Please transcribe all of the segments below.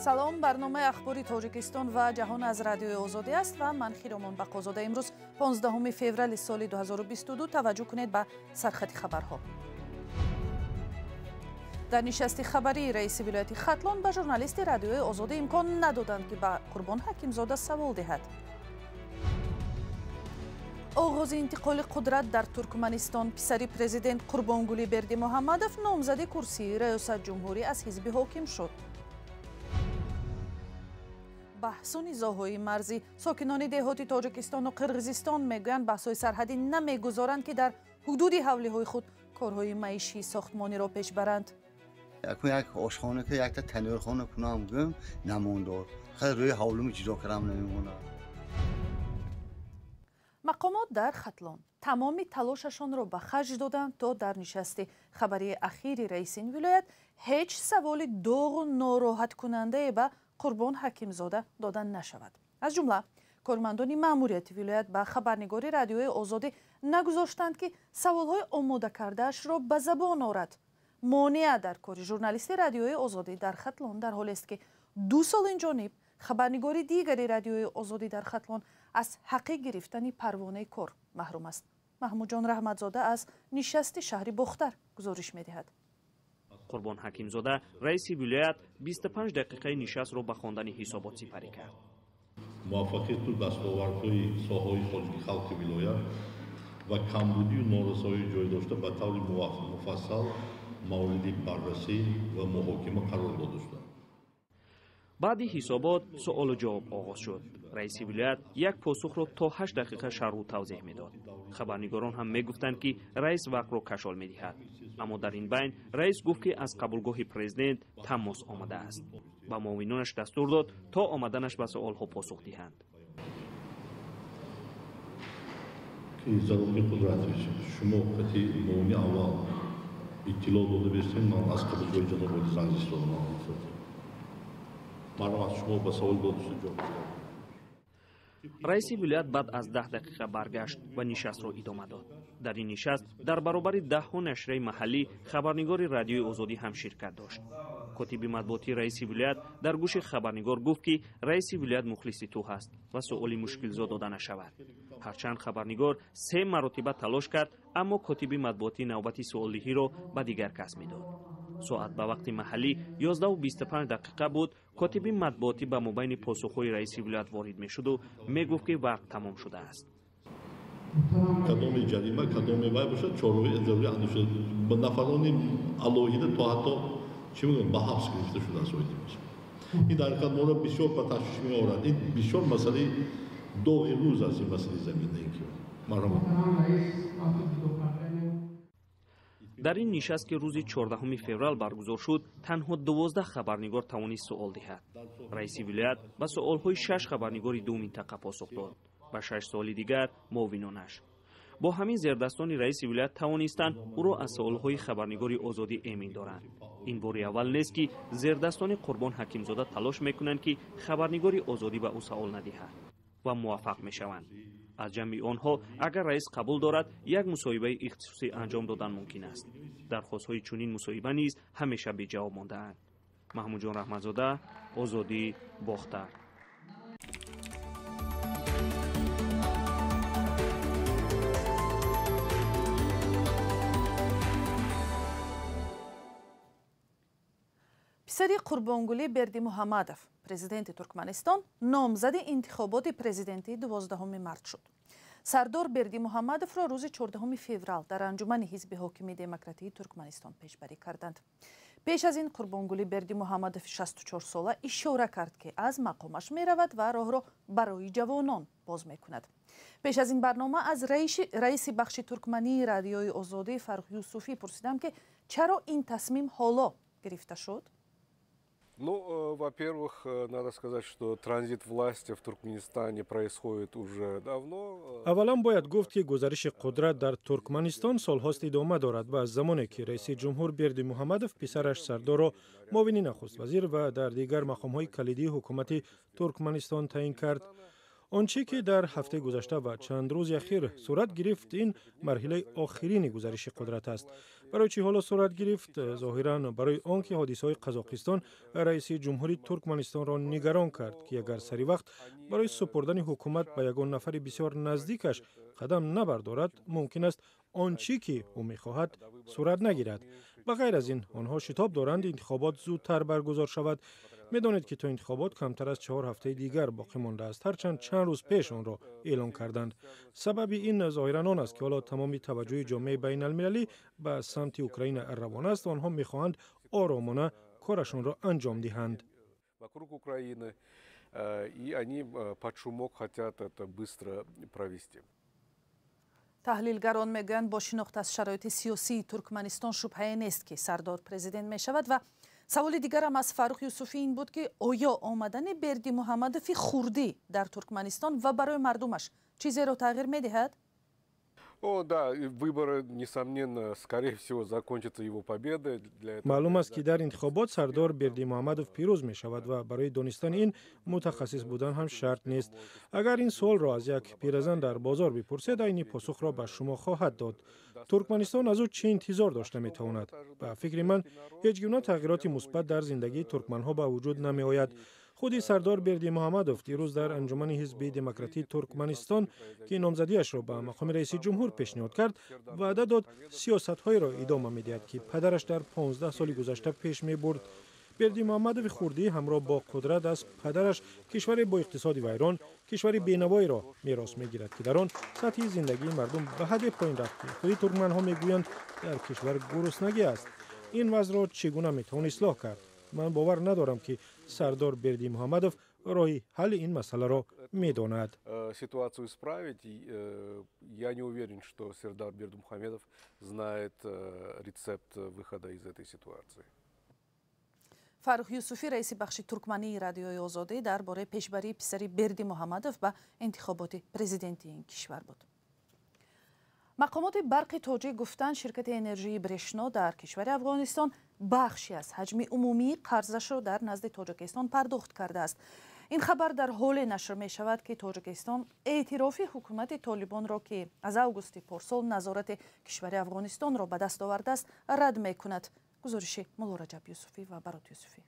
Салом, барномаи ахбори Тоҷикистон ва ҷаҳон аз Радиои Озодӣ аст ва ман Хиромон Бақозода. Имрӯз 15 феврали соли 2022. Таваҷҷӯҳ кунед ба сархати хабарҳо. Дар нишасти хабарии раиси вилояти Хатлон ба журналисти Радиои Озодӣ имкон надоданд, ки ба Қурбон Ҳакимзода савол диҳад. Оғози интиқоли қудрат дар Туркманистон. Писари президент Қурбонгулӣ Бердимуҳаммадов номзади курсии раёсат ҷумҳурӣ аз ҳизби ҳоким шуд. Баҳсу низоъҳои марзӣ. Сокинони деҳоти Тоҷикистону Қирғизистон мегӯянд, баҳсҳои сарҳадӣ намегузоранд, ки дар ҳудуди ҳавлиҳои худ корҳои маишии сохтмониро пеш баранд. Як ошхона ки якта танӯрхона кунам, гӯм намондор. Хеле рӯи ҳавлиму ҷудо кардам, намемонад. Мақомот дар Хатлон тамоми талошашонро ба харҷ доданд, то дар нишасти хабарии ахири раиси ин вилоят ҳеҷ саволи доғу нороҳаткунандае ба Қурбон Ҳакимзода дода нашавад. Аз ҷумла кормандони маъмурияти вилоят ба хабарнигори Радиои Озодӣ нагузоштанд, ки саволҳои омода кардаашро ба забон орад. Монеа дар кори журналисти Радиои Озодӣ дар Хатлон дар ҳолест, ки 2 сол инҷониб хабарнигори дигари Радиои Озодӣ дар Хатлон аз ҳаққи гирифтани парвонаи кор маҳрум аст. Маҳмудҷон Раҳматзода аз нишасти шаҳри Бохтар гузориш медиҳад. Қурбон Ҳакимзода, раиси вилоят, 25 дақиқаи нишастро ба хондани ҳисобот сипарӣ кард. Муваффақияту дастовардҳои соҳаҳои хоҷагии халқи вилоят ва камбудию норасоии ҷой дошта ба таври муфассал мавриди баррасӣ ва муҳокима қарор дода шуданд. Баъди ҳисобот суолу ҷавоб оғоз шуд. Раиси вилоят як посухро то 8 дақиқа шарҳу тавзеҳ медод. Хабарнигорон ҳам мегуфтанд, ки раис вақтро кашол медиҳад. Аммо дар ин байн раис гуфт, ки аз қабулгоҳи президент тамос омадааст. Ба муовинонаш дастур дод, то омаданаш ба суолҳо посух диҳанд. Ки Залоқи Қудратович, шумо қати муовини аввал иттилоъ дода бестем, ман аз қабулгоҳи ҷаноби олӣ занг зистодам. Марҳамат, шумо ба савол дода шуда ҷавоб диҳед. Раиси вилоят баъд аз 10 дақиқа баргашт ва нишастро идома дод. Дар ин нишаст дар баробари даҳҳо нашрияи маҳаллӣ хабарнигори Радиои Озодӣ ҳам ширкат дошт. Котиби матбуотии раиси вилоят дар гӯши хабарнигор гуфт, ки раиси вилоят мухлиси ту ҳаст ва суоли мушкилзо дода нашавад. Ҳарчанд хабарнигор 3 маротиба талош кард, аммо котиби матбуотӣ навбати суолдиҳиро ба дигар кас медод. Соат ба вақти маҳаллӣ 11:25 дақиқа буд. Котиби матбуотӣ ба мобайни посухҳои раиси вилоят ворид мешуду мегуфт, ки вақт тамом шудааст. Кадоми ҷарима, кадоми вай бошад, чораҳои зарурӣ андешида ба нафарони алоҳида то ҳатто чӣ мегӯям, ба ҳабс гирифта шудааст. Ин дар ҳақиқат моро бисёр ба ташвиш меорад. Ин бисёр масъалаи доғи рӯз аст, ин масъалаи замина. Ин ки марҳамат. Дар ин нишаст, ки рӯзи 14 феврал баргузор шуд, танҳо 12 хабарнигор тавонист суол диҳад. Раиси вилоят ба суолҳои 6 хабарнигори ду минтақа посух дод, ба 6 суоли дигар муовинонаш. Бо ҳамин зердастони раиси вилоят тавонистанд ӯро аз суолҳои хабарнигори Озодӣ эмин доранд. Ин бори аввал нест, ки зердастони Қурбон Ҳакимзода талош мекунанд, ки хабарнигори Озодӣ ба ӯ савол надиҳад ва муваффақ мешаванд. Аз ҷамъи онҳо, агар раис қабул дорад, як мусоҳибаи ихтисосӣ анҷом додан мумкин аст. Дархостҳои чунин мусоҳиба низ ҳамеша беҷавоб мондаанд. Маҳмудҷон Раҳматзода, Озодӣ, Бохтар. Писари Қурбонгулӣ Бердимуҳаммадов, президенти Туркманистон, номзади интихоботи президентии 12 март шуд. Сардор Бердимуҳаммадовро рӯзи 14 феврал дар анҷумани ҳизби ҳокими демократии Туркманистон пешбарӣ карданд. Пеш аз ин Қурбонгулӣ Бердимуҳаммадов 64сола ишора кард, ки аз мақомаш меравад ва роҳро барои ҷавонон боз мекунад. Пеш аз ин барнома аз раиси бахши туркмании Радиои Озодӣ Фаррух Юсуфӣ пурсидам, ки чаро ин тасмим ҳоло гирифта шуд? Ну, во-первых, надо сказать, что транзит власти в Туркменистане происходит уже давно. Аввалан бояд гуфт, ки гузариши қудрат дар Туркманистон солҳост идома дорад ва аз замоне ки раиси ҷумҳур Бердимуҳаммадов писараш Сардорро муовини нахуствазир ва дар дигар мақомҳои калидии ҳукумати Туркманистон таъин кард. Он чӣ ки дар ҳафтаи гузашта ва чанд рӯзи ахир сурат гирифт, ин марҳилаи охирини гузариши қудрат аст. Барои чӣ ҳоло сурат гирифт? Зоҳиран, барои он ки ҳодисаҳои Қазоқистон раиси ҷумҳури Туркманистонро нигарон кард, ки агар сари вақт барои супурдани ҳукумат ба ягон нафари бисёр наздикаш қадам набардорад, мумкин аст он чӣ ки ӯ мехоҳад, сурат нагирад. Ба ғайр аз ин, онҳо шитоб доранд, интихобот зудтар баргузор шавад. Медонед, ки то интихобот камтар аз 4 ҳафтаи дигар боқӣ мондааст, ҳарчанд чанд рӯз пеш онро эълон карданд. Сабаби ин зоҳиран он аст, ки ҳоло тамоми таваҷҷӯҳи ҷомеаи байналмилалӣ ба самти Украина равона аст ва онҳо мехоҳанд оромона корашонро анҷом диҳанд. Вокруг Украины, и они под шумок хотят это быстро провести. Таҳлилгарон мегӯянд, бо шинохт аз шароити сиёсии Туркманистон шубҳае нест, ки Сардор президент мешавад. Ва саволи дигарам аз Фаррух Юсуфӣ ин буд, ки оё омадани Бердимуҳаммадови хурдӣ дар Туркманистон ва барои мардумаш чизеро тағйир медиҳад? О, да, выборы, несомненно, скорее всего, закончатся его победой. Для этого Маълум аст, ки дар интихобот Сардор Бердимуҳаммадов пирӯз мешавад ва барои донистани ин мутахассис будан ҳам шарт нест. Агар ин суолро аз як пиразан дар бозор бипурсед, айни посухро ба шумо хоҳад дод. Туркманистон аз ӯ чӣ интизор дошта метавонад? Ба фикри ман, ҳеҷ гуна тағйироти мусбат дар зиндагии туркманҳо ба вуҷуд намеояд. Худи Сардор Бердимуҳаммадов дирӯз дар анҷумани Ҳизби Демократии Туркманистон, ки номзадиашро ба мақоми раиси ҷумҳур пешниҳод кард, ваъда дод, сиёсатҳоеро идома медиҳад, ки падараш дар 15 соли гузашта пеш мебурд. Бердимуҳаммадови хурдӣ ҳамроҳ бо қудрат аз падараш кишваре бо иқтисоди вайрон, кишвари бенавоиро мерос мегирад, ки дар он сатҳи зиндагии мардум ба ҳадде поин рафт, ки худи туркманҳо мегӯянд, дар кишвар гуруснагӣ аст. Ин вазъро чӣ гуна метавон ислоҳ кард? Ман бовар надорам, ки Сардор Бердимуҳаммадов роҳи ҳалли ин масъаларо медонад. Ситуацию исправить. Я не уверен, что Сердар Бердымухамедов знает рецепт выхода из этой ситуации. Фаррух Юсуфӣ, раиси бахши туркмании Радиои Озодӣ, дар бораи пешбарии писари Бердимуҳаммадов ба интихоботи президенти ин кишвар буд. Мақомоти Барқи Тоҷик гуфтанд, ширкати энержии Брешно дар кишвари Афғонистон бахши аз ҳаҷми умумии қарзашро дар назди Тоҷикистон пардохт кардааст. Ин хабар дар ҳоле нашр мешавад, ки Тоҷикистон эътирофи ҳукумати Толибонро, ки аз августи порсол назорати кишвари Афғонистонро ба даст овардааст, рад мекунад. Гузориши Муллораҷаб Юсуфӣ ва Барот Юсуфӣ.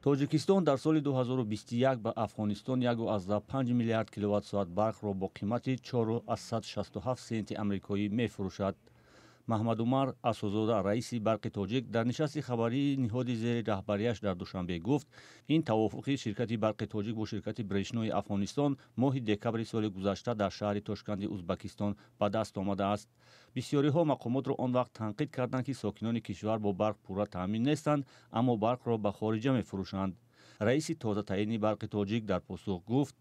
Тоҷикистон дар соли 2021 ба Афғонистон 1,5 миллиард киловатт-соат барқро бо қимати 4,67 сенти амрикоӣ мефурӯшад. Маҳмадумар Асозода, раиси Барқи Тоҷик, дар нишасти хабарии ниҳоди зери раҳбарияш дар Душанбе гуфт, ин тавофуқи ширкати Барқи Тоҷик бо ширкати Брешнои Афғонистон моҳи декабри соли гузашта дар шаҳри Тошканди Узбакистон ба даст омадааст. Бисёриҳо мақомотро он вақт танқид карданд, ки сокинони кишвар бо барқ пурра таъмин нестанд, аммо барқро ба хориҷа мефурӯшанд. Раиси тозатаъини Барқи Тоҷик дар посух гуфт: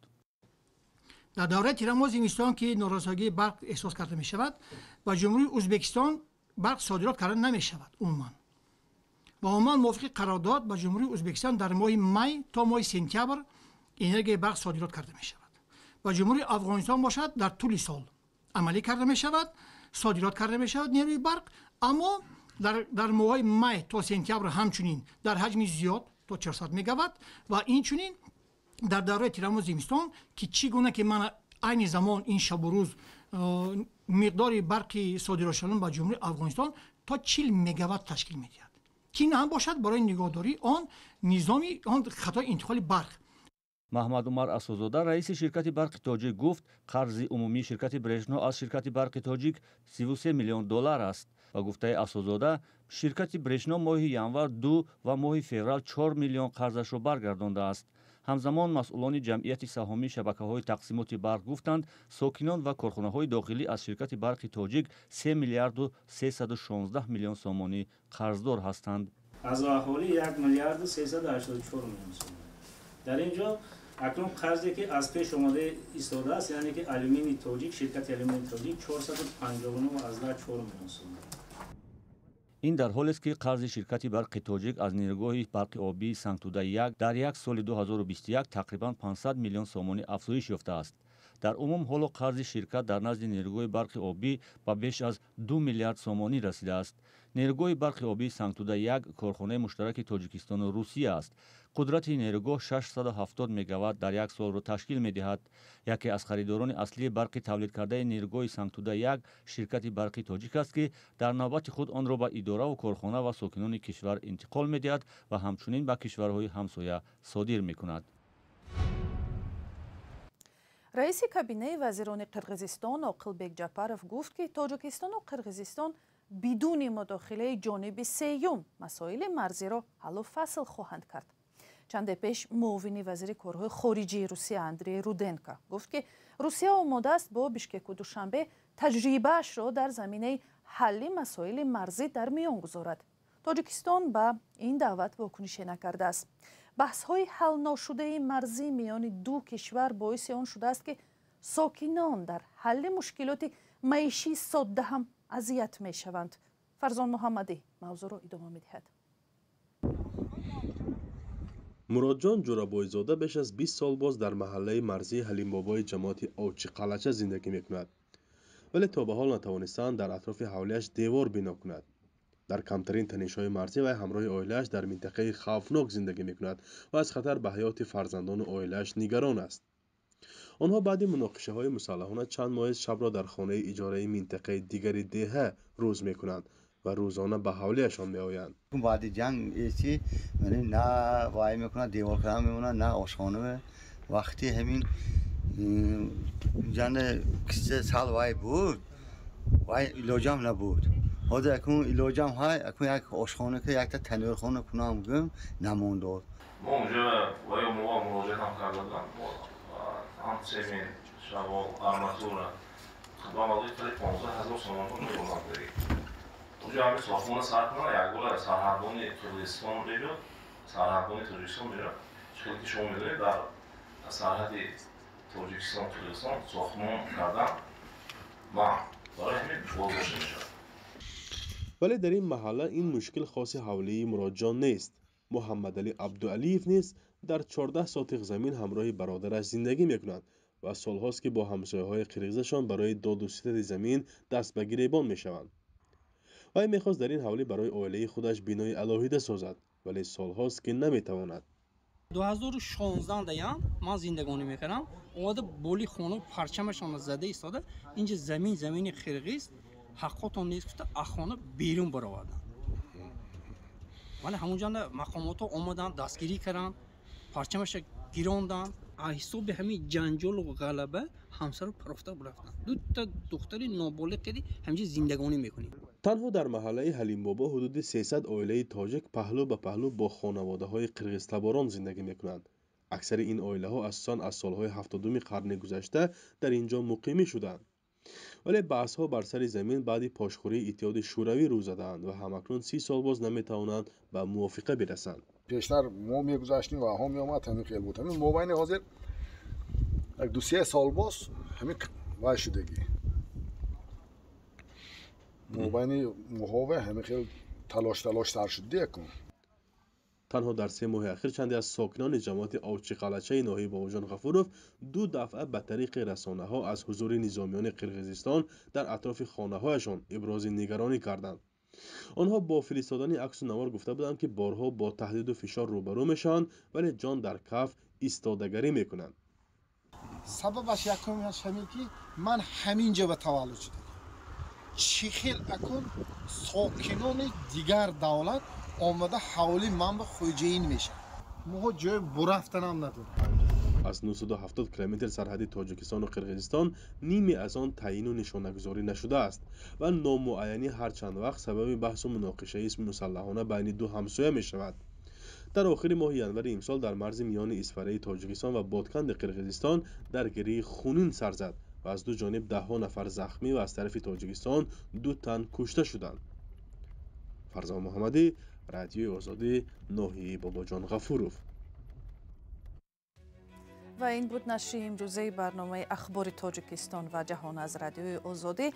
Дар давраи тирамоҳ, зимистон, ки норасогии барқ эҳсос карда мешавад, ба Ҷумҳурии Ӯзбекистон барқ содирот карда намешавад умуман. Ва умуман, мувофиқи қарордод, ба Ҷумҳурии Ӯзбекистон дар моҳи май то моҳи сентябр энергияи барқ содирот карда мешавад. Ба Ҷумҳурии Афғонистон бошад, дар тӯли сол амалӣ карда мешавад, содирот карда мешавад нерӯи барқ, аммо дар моҳҳои май то сентябр ҳамчунин дар ҳаҷми зиёд, то 400 мегаватт, ва инчунин дар давраи тирамоҳ, зимистон, ки чӣ гуна ки мана айни замон, ин шабу рӯз, миқдори барқи содиротшаванда ба Ҷумҳурии Афғонистон то 40 мегаватт ташкил медиҳад, ки ин ҳам бошад барои нигоҳдории он низоми он хатои интиқоли барқ. Маҳмадумар Асозода, раиси ширкати Барқи Тоҷик, гуфт, қарзи умумии ширкати Брешно аз ширкати Барқи Тоҷик 33 миллион доллар аст. Ба гуфтаи Асозода, ширкати Брешно моҳи январ 2 ва моҳи феврал 4 миллион қарзашро баргардондааст. Ҳамзамон, масъулони ҷамъияти саҳомии шабакаҳои тақсимоти барқ гуфтанд, сокинон ва корхонаҳои дохилӣ аз ширкати Барқи Тоҷик 3 миллиарду 316 миллион сомонӣ қарздор ҳастанд. Аз аҳолӣ 1 миллиарду 384 миллион сомонӣ. Дар ин ҷо акнун қарзе, ки аз пеш омода истодааст, яъне ки Алюмини Тоҷик, ширкати Алюмини Тоҷик, 459,4 миллион сомонӣ. Ин дар ҳолест, ки қарзи ширкати Барқи Тоҷик аз нерӯгоҳи барқи обии Сангтуда 1 дар як соли 2021 тақрибан 500 миллион сомонӣ афзоиш ёфтааст. Дар умум, ҳоло қарзи ширкат дар назди нерӯгоҳи барқи обӣ ба беш аз 2 миллиард сомонӣ расидааст. Нерӯгоҳи барқи обии Сангтуда 1 корхонаи муштараки Тоҷикистону Русия аст. Қудрати нерӯгоҳ 670 мегаватт дар як солро ташкил медиҳад. Яке аз харидорони аслии барқи тавлидкардаи нерӯгоҳи Сангтуда 1 ширкати барқи тоҷик аст, ки дар навбати худ онро ба идораву корхона ва сокинони кишвар интиқол медиҳад ва ҳамчунин ба кишварҳои ҳамсоя содир мекунад. Раиси кабинаи вазирони Қирғизистон Оқилбек Ҷапаров гуфт, ки Тоҷикистону Қирғизистон бидуни мудохилаи ҷониби сеюм масоили марзиро ҳаллу фасл хоҳанд кард. Чанде пеш муовини вазири корҳои хориҷии Русия Андрей Руденко гуфт, ки Русия омода аст бо Бишкеку Душанбе таҷрибаашро дар заминаи ҳалли масоили марзӣ дар миён гузорад. Тоҷикистон ба ин даъват вокунише накардааст. Баҳсҳои ҳалношудаи марзӣ миёни ду кишвар боиси он шудааст, ки сокинон дар ҳалли мушкилоти маишии содда ҳам азият мешаванд. Фарзон Муҳаммадӣ мавзӯъро идома медиҳад. Муродҷон Ҷурабойзода беш аз 20 сол боз дар маҳаллаи марзии Ҳалимбобои ҷамоати Овчиқалача зиндагӣ мекунад, вале то ба ҳол натавонистаанд дар атрофи ҳавлияш девор бино кунад. Дар камтарин танишҳои марзӣ вай ҳамроҳи оилааш дар минтақаи хавфнок зиндагӣ мекунад ва аз хатар ба ҳаёти фарзандону оилааш нигарон аст. Онҳо баъди муноқишаҳои мусаллаҳона чанд моҳест шабро дар хонаи иҷораи минтақаи дигари деҳа рӯз мекунанд ва рӯзона ба ҳавлияшон меоянд. Баъди ҷанг эси на вай мекунад, девор кардан мемонад, на ошхона. Вақти ҳамин ҷанг киса сал вай буд, вай илоҷам набуд. Ҳозир акун илоҷам ҳай, акун як ошхона ки якта танӯрхона кунам гум намондод. Мо унҷа вай мо муроҷиат ҳам карда будам. Ҳам цемент, шавол, арматура. Ба маблағи 15 000 сомон мебурдам. Унҷа ҳамин сохтмона сар кунад, якбора сарҳадбони Қирғизистон мебиёд, сарҳадбони Тоҷикистон меояд. Чӣ хеле ки шумо медонед, дар сарҳади Тоҷикистон Қирғизистон сохтмон кардан манъ, барои ҳамин боздошта мешавад. Вале дар ин маҳалла ин мушкил хоси ҳавлии Муродҷон нест. Муҳаммадалӣ Абдуалиев низ дар 14 сотиқ замин ҳамроҳи бародараш зиндагӣ мекунад ва солҳост, ки бо ҳамсояҳои қирғизашон барои доду ситади замин даст ба гиребон мешаванд. Вай мехост дар ин ҳавлӣ барои оилаи худаш бинои алоҳида созад, вале солҳост, ки наметавонад. 2016 даям ман зиндагонӣ мекардам. Омада боли хона парчамашонро зада истода, инҷа замин замини қирғиз, ҳаққотон нест гуфта, аз хона берун бароварданд. Вале ҳамонҷанда мақомотҳо омаданд, дастгирӣ карданд, парчамаша гиронданд. Аз ҳисоби ҳамин ҷанҷолу ғалаба ҳамсару парофта рафтанд. Дута духтари ноболиғ кади ҳаминҷа зиндагонӣ мекунем. Танҳо дар маҳаллаи Ҳалимбобо ҳудуди 300 оилаи тоҷик паҳлӯ ба паҳлӯ бо хонаводаҳои қирғизтаборон зиндагӣ мекунанд. Аксари ин оилаҳо асосан аз солҳои 70-уми қарни гузашта дар ин ҷо муқимӣ шуданд. Вале баҳсҳо бар сари замин баъди пошхӯрии Иттиҳоди Шӯравӣ рӯ задаанд ва ҳамакнун 30 сол боз наметавонанд ба мувофиқа бирасанд. Пештар мо мегузаштем ва ҳо меомад, ҳамин хел буд. Ҳамин мобайни ҳозир як ду-се сол боз ҳамин вай шудагӣ, мобайни моҳове ҳамин хел талош талош сар шуд якун. Танҳо дар 3 моҳи ахир чанде аз сокинони ҷамоати Овчиқалачаи ноҳияи Бобоҷон Ғафуров ду дафъа ба тариқи расонаҳо аз ҳузури низомиёни Қирғизистон дар атрофи хонаҳояшон ибрози нигаронӣ карданд. Онҳо бо фиристодани аксу навор гуфта буданд, ки борҳо бо таҳдиду фишор рӯбарӯ мешаванд, вале ҷон дар каф истодагарӣ мекунанд. Сабабаш якумаш ҳамин, ки ман ҳамин ҷо ба таваллуд шудам. Чӣ хел акун сокинони дигар давлат омада ҳавли ман ба хоҷаин мешавад? Моҳо ҷои бурафтанам надорем. Аз 970 километр сарҳади Тоҷикистону Қирғизистон ниме аз он таъйину нишонагузорӣ нашудааст ва номуайянӣ ҳар чанд вақт сабаби баҳсу муноқишаи мусаллаҳона байни ду ҳамсоя мешавад. Дар охири моҳи январи имсол дар марзи миёни Исфараи Тоҷикистон ва Ботканди Қирғизистон даргирии хунин сар зад ва аз ду ҷониб даҳҳо нафар захмӣ ва аз тарафи Тоҷикистон ду тан кушта шуданд. Фарзон Муҳаммадӣ, Радиои Озодӣ, ноҳияи Бобоҷон Ғафуров. Ва ин буд нашри имрӯзаи барномаи Ахбори Тоҷикистон ва ҷаҳон аз Радиои Озодӣ.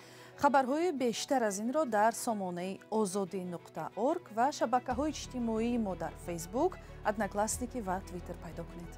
Хабарҳои бештар аз инро дар сомонаи озодӣ.орг ва шабакаҳои иҷтимоии мо дар Фейсбук, Одноклассники ва Твиттер пайдо кунед.